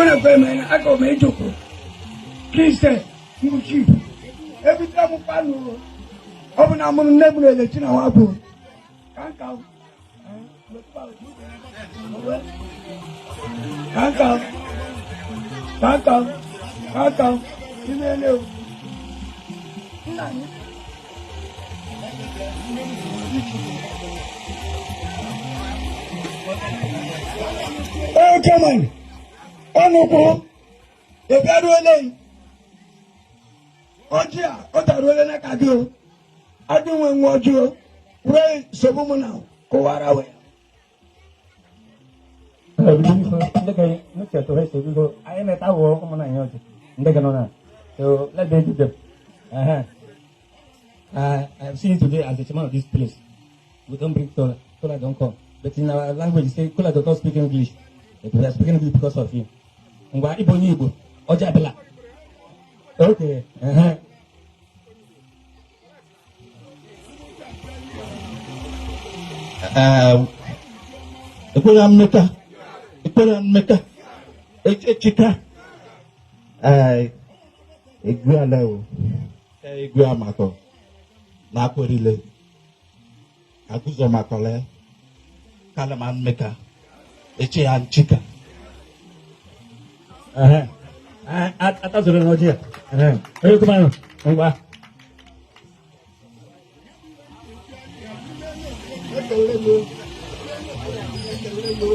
Kúnlẹ̀ pé mẹ́rin akọ̀ mẹ́ ìjòkó. Kristian Mbuchi. Ebitere m kpanụ o. Ọ bụ na mụrụ nne m na elechi na nwa bụ. Ka nka. Ka nka. Ka nka. Ka nka. Ime ele o. Nna anyị. Oke man, ọnụkwụ, ị bịaruola ọjị a, ọ daruola n'aka gị o. Adị nwe nwe ọjị o, were sogbu mụ na kụwara wee. Anyị na-eta wụ ụmụnna anyị ọjị ndị ga nọ na, so let them give them. I have seen today as the chairman of this place. We don't bring kola. Kola don't come. But in our language, say kola does not speak English. But we are speaking English because of him. Ngwa Igbo onye Igbo, ọjị abịala. Okay. Ekwere mmeka, ekwere mmeka, echika, egwu ala o, egwu amakọ, na akwerile, agụzọ makọle, kalama mmeka, eche ya nchika. Atazụrụ n'ọjị a. Onye kụmanụ, ngwa. Ekele m o. Ekele m o.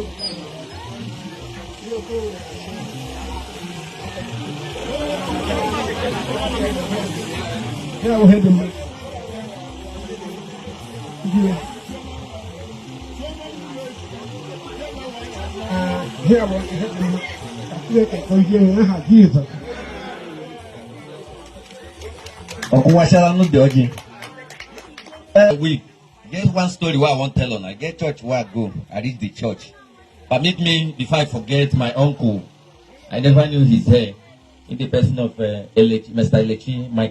Ya bụ ihe dị mma. Ihe bụ ihe dị mma. Ka Chineke gọzie ya n'aha Jizọs. Ọkụwachara n'ubi ọjị. Week get one story wey I wan tell una. Get church wey I go, I reach the church. Permit me before I forget my uncle. I never knew his hair. In the person of Elechi, Mr. Elechi Mike.